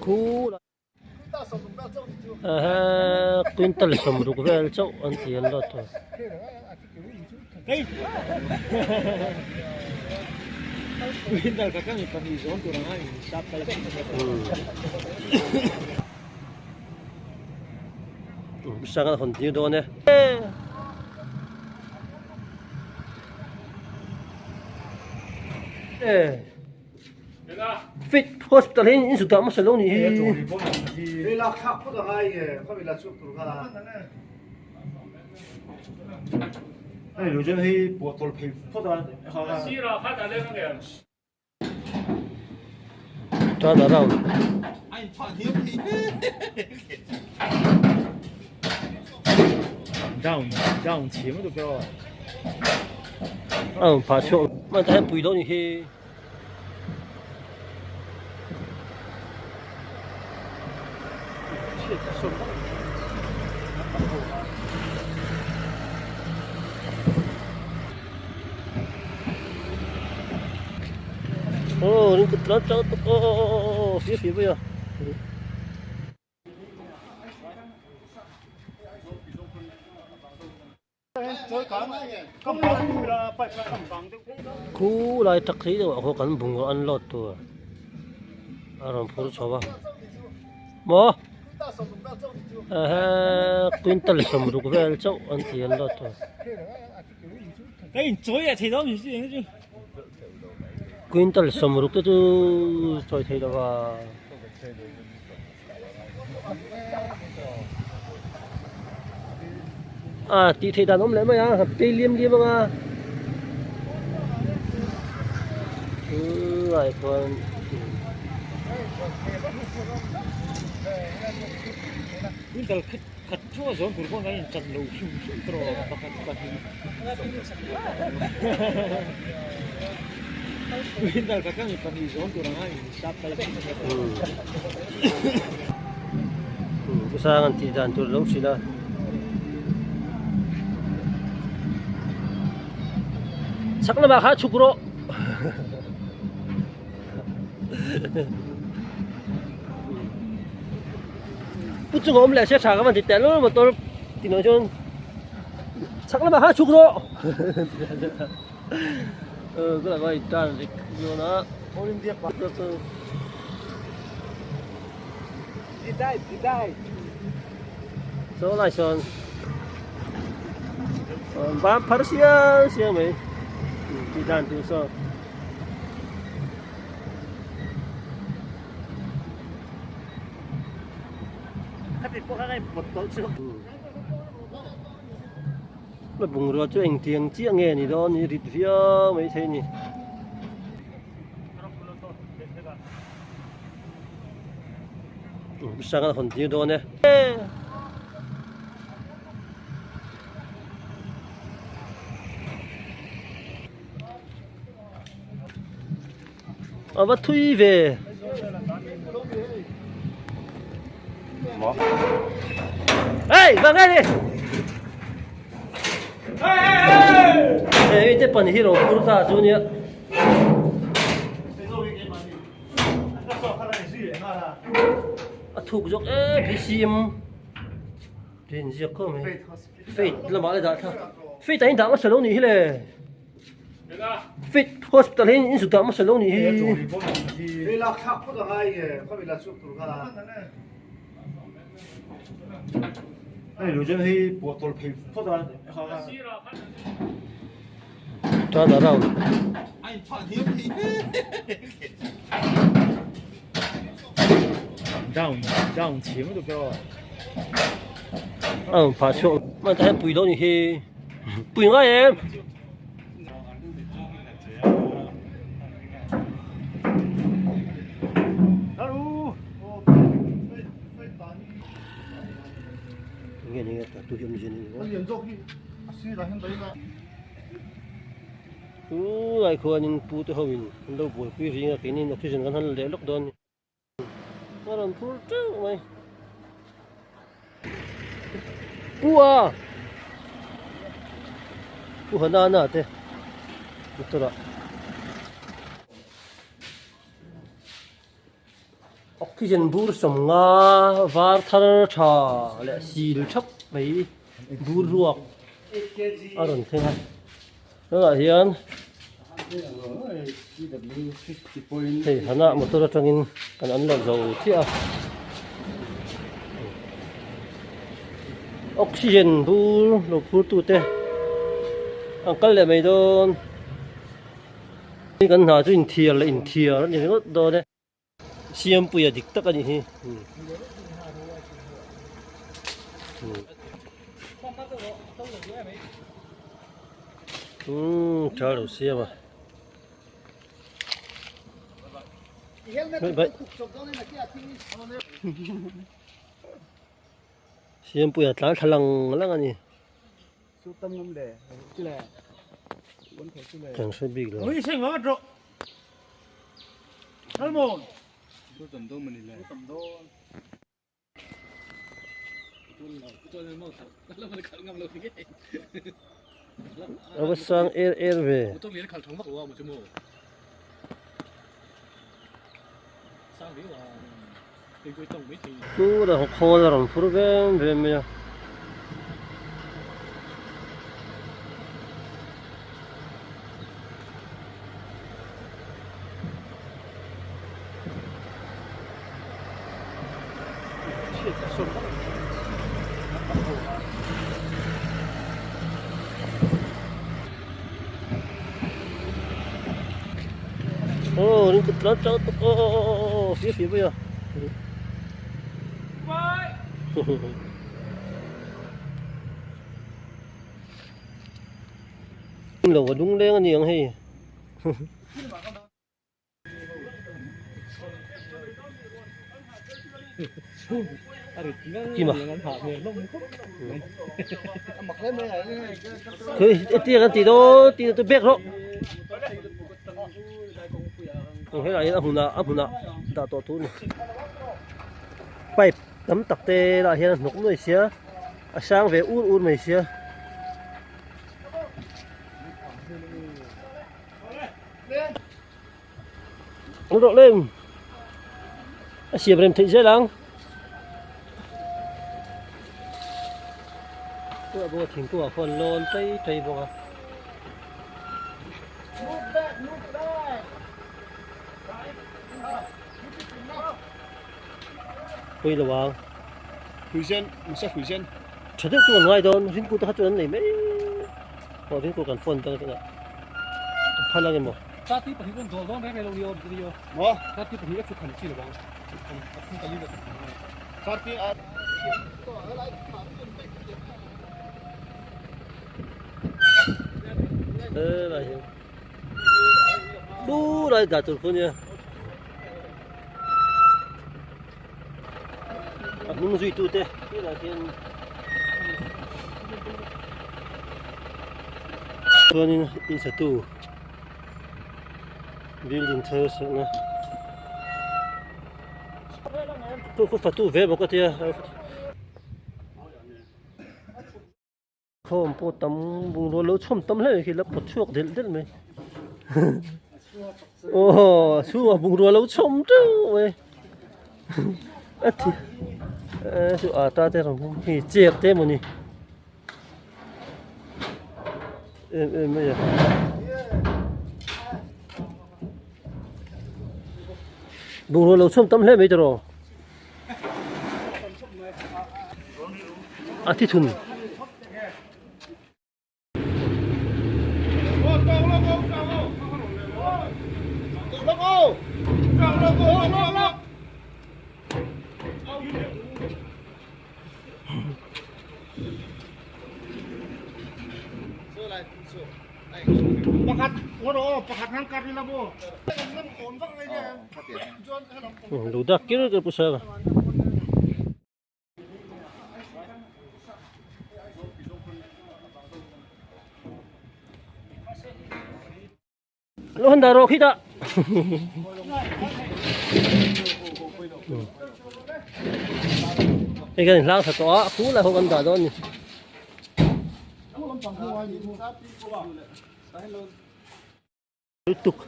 Khu Ehe quintal 60 vel chauh an ti an lo tur. Sang an hawn tir dawn e. Fit hospital hi in zut ah hmasa lo nih hi. Turn around. Ang phah chhuak hman ta hian pui lo nih hi. Aw ring kut tlat tlat aw aw aw aw fir fir mai a. Khu lai tak hi deuh ah khaw kan bungraw unload tur a rawn phur chho a maw ehe quintal 60 vel chauh an ti unload tur. Quintal 60 te chu chawi thei lo va. A tih theih dan awm leh mai a han pei liam liam ang a tunlai khuan Pu Sang an tih dan tur lo hrilh a. Chhak lamah kha chhuk rawh. Pu chunga awm leh sia tha ka van ti teh lul motor tih loh chuan chhak lamah kha chhuk rawh. Tunah khan in turn rik dawn a. Saw lai sawn ban phar siang siang mai tih dan tur saw. La bungrua chu engtiang chiah nge ni dawn ni rit viau mai thei a ni. Hrang a hawn tir dawn e. A va thui ve. Hey, vang ngay đi. Hey, te pan hi ro pur ta chu nia. A thuk zawk e BCM tin ziak khawp mai Faith lamah le dah thla Faith ah in dah hmasa lo nih hi le Faith hospital hi in zu dah hmasa lo nih hi. Turn around. Ang phah chhuak hman ta hian pui lo ni hi pui ngai em. Nge ni nge ta tu hi awm zin ni. Tunlai khuanin pu te ho in an lo buaipui ring a keini in oxygen kan han leh lawk dawn a ni. A rawn phur teuh mai. Pu a! Pu Hanana te motor ah. Oxygen bur 50 var thar tha leh sil thap mai bur ruak a rawn thleng a tunah hian hei hana motor atangin kan an lo zo chiah a oxygen bur lo phur tute an kal leh mai dawn kan hna chu inthiar leh inthiar a ni ringawt dawn e. Siampuia dik tak a nih hi. Umm tha lo siam a. Siampuia tlan thla lang lang a ni. Kan hre bik lo. A va sang er er ve. Chu lah khawl a rawn phur vem vem mai a. Aw ring kut tlat tlat aw aw aw aw aw fia fia mai a. Lo a lung leng a ni ang hei. Kima. Khơi tia kan ti do ti tu bek ro. He lai a hmun ah a hmun ah dah tawh tur a ni. Pipe tam tak te lah hian a hnawk nuai sia a sang ve ur ur mai sia. Ang rawh lem a siam rem theih zel ang tah bawk a thingkung ah khuan lawn ṭai ṭai bawk a. Pui lo ang. Tha deuh chu an ngai dawn ringku te kha chu an nei mai aw ringku kan phone dawn a phal ang emaw. Helai hi chu lai dah tur khu nia. A hnung zui tu te tunah hian chuanin in satu building thar sawhna khu khu fatu ve bawk a tia. Khawm pawh tam bungrua lo chhawm tam hle mai khi la pawt chhuak delh delh mai aw chhungah bungrua lo chhawm teuh mai a thi chu ata te rawn hmang hi chair te emaw ni em em mai a. Bungrua lo chhawm tam hle mai tiraw. A thi thun. Lu dak kir kir pu sir. Lo han dah rawh khi dah. Hei kan hlang tha tawh a, khu lai ho kan dah dawn ni. Lutuk.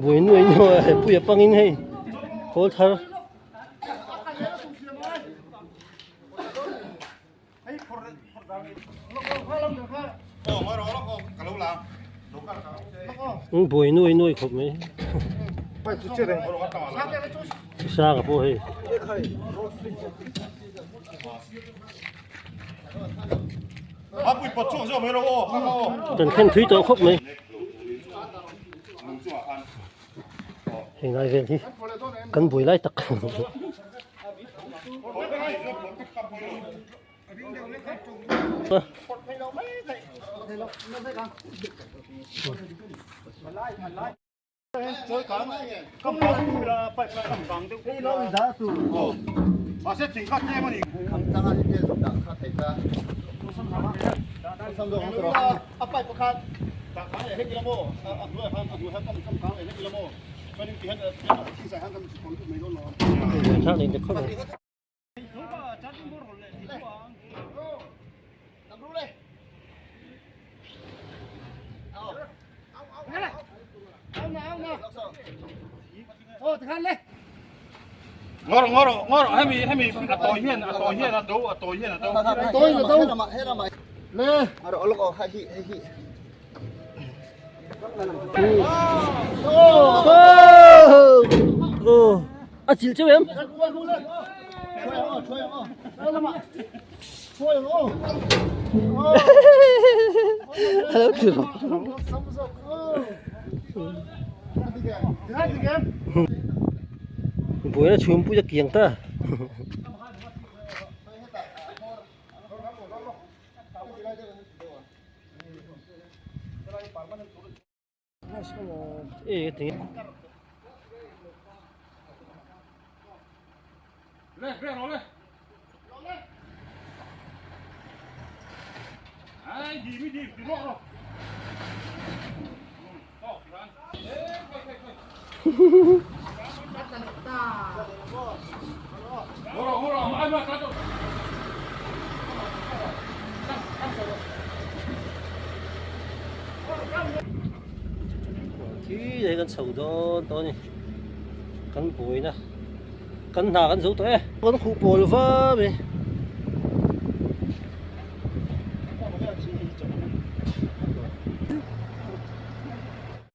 Buai nuai nuai a hepuia pangin hei khawl thar. Buai nuai nuai khawp mai. Sanga pawh hei. Kan khen thui tawh khawp mai. Hei ngai vel hi kan buai lai tak. A chil cheu em? Hello chil. Buaina chhum pui a kiang ta. E ti. Khi leh kan chho dawn tawh a ni kan buaina kan hna kan zo tawh e. Kan khuh pawl va mai.